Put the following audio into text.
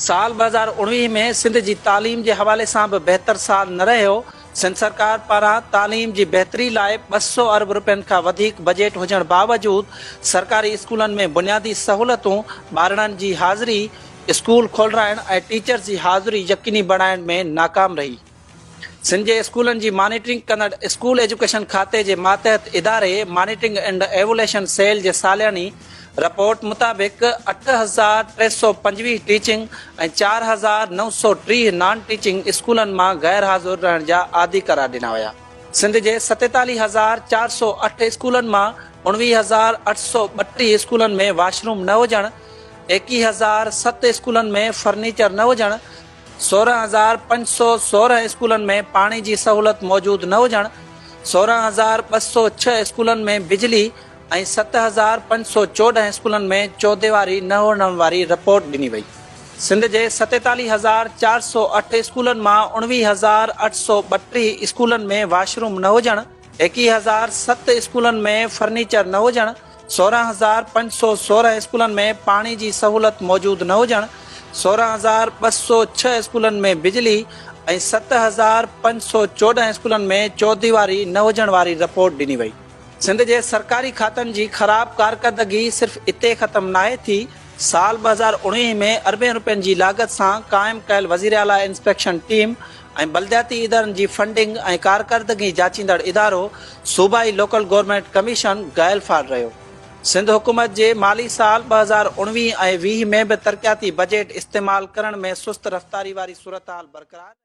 سال 2019 ۾ سنڌ جي تعليم جي حوالي سان به بهتر سال نه رهيو، سنڌ سرڪار پاران تعليم جي بهتري لاء 200 ارب رپين کان وڌيڪ بجيٽ هجڻ باوجود سرڪاري اسڪولن ۾ بنيادي سهولتون، ٻارڙن جي حاضري، اسڪول کولرائڻ ۽ ٽيچرز جي حاضري يقيني بڻائڻ ۾ ناڪام رهي. سنڌ جي اسڪولن جي مانيٽرنگ ڪندڙ اسڪول ايجوڪيشن کاتي جي ماتحت اداري مانيٽرنگ اينڊ ايوليشن سيل جي سالياني رپورٽ مطابق 8325 ٽيچنگ ۽ 4930 نان ٽيچنگ اسڪولن مان غير حاضر رهڻ جا عادي قرار ڏنا ويا. سنڌ جي 47408 اسڪولن مان 19832 اسڪولن ۾ واش روم نه هجڻ، 21007 اسڪولن ۾ فرنيچر نه هجڻ، 16516 اسڪولن ۾ پاڻي جي سهولت موجود نه هجڻ، 16206 اسڪولن ۾ بجلي ۽ 7514 اسڪولن ۾ چوديواري نه هئڻ واري رپورٽ ڏني وئي. سنڌ جي 47408 اسڪولن مان 29832 اسڪولن ۾ واش روم نه هجڻ، 21007 اسڪولن ۾ فرنيچر نه هجڻ، 16516 اسڪولن ۾ پاڻي جي سهولت موجود نه هجڻ، 16206 اسڪولن ۾ بجلي ۽ 7514 اسڪولن ۾ چوديواري نه هجڻ واري رپورٽ ڏني وئي. سنڌ جي سرڪاري کاتن جي خراب ڪارڪردگي صرف اتي ختم ناهي ٿي، سال 2019 ۾ اربين روپين جي لاڳت سان قائم ڪيل وزيراعليٰ انسپيڪشن ٽيم ۽ بلدياتي ادارن جي فنڊنگ ۽ ڪارڪردگي جاچيندڙ ادارو صوبائي لوڪل گورنمينٽ ڪميشن گائل فال رهيو. سنڌ حڪومت جي مالي سال 2019 ۽ 20 ۾ به ترقياتي بجيٽ استعمال ڪرڻ ۾ سست رفتاري واري صورتحال برقرار رهي.